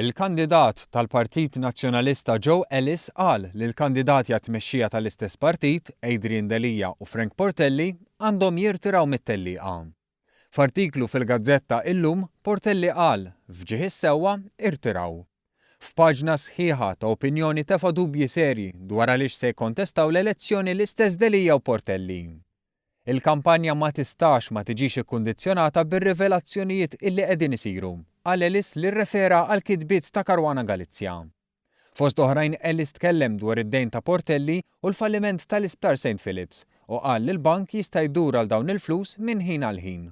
Il-kandidat tal-Partit Nazzjonalista Joe Ellis qal li l-kandidati għat-tmexxija tal-istess partit, Adrian Delia u Frank Portelli, għandhom jirtiraw mit-tellieqa. F'artiklu fil-gazzetta Illum, Portelli qal, F'ġieħ is-sewwa, irtiraw. F'paġna sħiħa ta' opinjoni tefa' dubji serji dwar għaliex se jikkontestaw l-elezzjoni l-istess Delia u Portelli. Il-kampanja ma tistax ma tiġix ikkundizzjonata bir-rivelazzjonijiet illi qegħdin isiru, qal Ellis li rrefera għall-kitbiet ta' Caruana Galizia. Fost oħrajn Ellis tkellem dwar id-dejn ta' Portelli u l-falliment tal-Isptar Saint Philips u qal li l-bank jista' jdur għal dawn il-flus minn ħin għal ħin.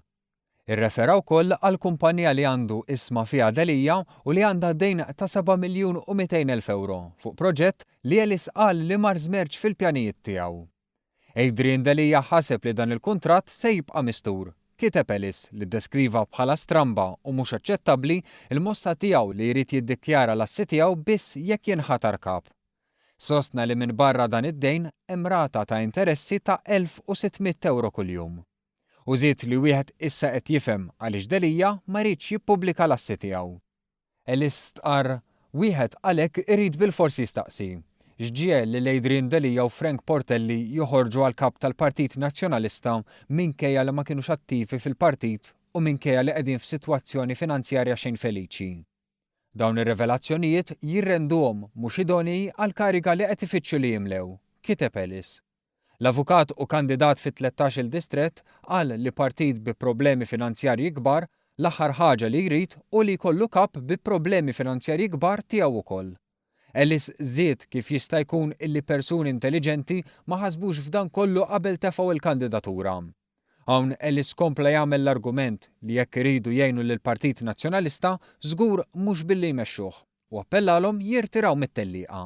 Irrefera wkoll għall-kumpanija li għandu isma fiha Delia u li għandha dejn ta' 7,200,000 ewro fuq proġett li Ellis qal li mar żmerċ fil-pjanijiet tiegħu. Adrian Delia ħaseb li dan il-kuntratt se jibqa' mistur, kiteb Ellis li ddeskriva bħala stramba u mhux aċċettabbli l-mossa tiegħu li jrid jiddikjara l-assi tiegħu biss jekk jinħatar kap. Sostna li minbarra dan id-dejn hemm rata ta' interessi ta' 1,600 ewro kuljum. U żied li wieħed issa qed jifhem għaliex Delia ma riedx jippubblika l-assi tiegħu. Ellis stqarr, Wieħed għalhekk irid bilfors jistaqsi, x'ġiegħel lil Adrian Delia u Frank Portelli joħorġu għal Kap tal-Partit Nazzjonalista minkejja li ma kinux attivi fil-partit u minkejja li qegħdin f'sitwazzjoni finanzjarja xejn feliċi? Dawn ir-rivelazzjonijiet jirrenduhom mhux idonei għall-kariga li qed ifittxu li jimlew, kiteb Ellis. L-avukat u kandidat fit-tlettax-il distrett qal li partit bi problemi finanzjarji kbar l-aħħar ħaġa li jrid hu li jkollu kap bi problemi finanzjarji kbar tiegħu wkoll. Ellis żied kif jista' jkun illi persuni intelliġenti ma ħasbux f'dan kollu qabel tefgħu l-kandidatura. Hawn Ellis kompla jagħmel l-argument li jekk iridu jgħinu lill-Partit Nazzjonalista żgur mhux billi jmexxuh u appellalhom jirtiraw mit-tellieqa.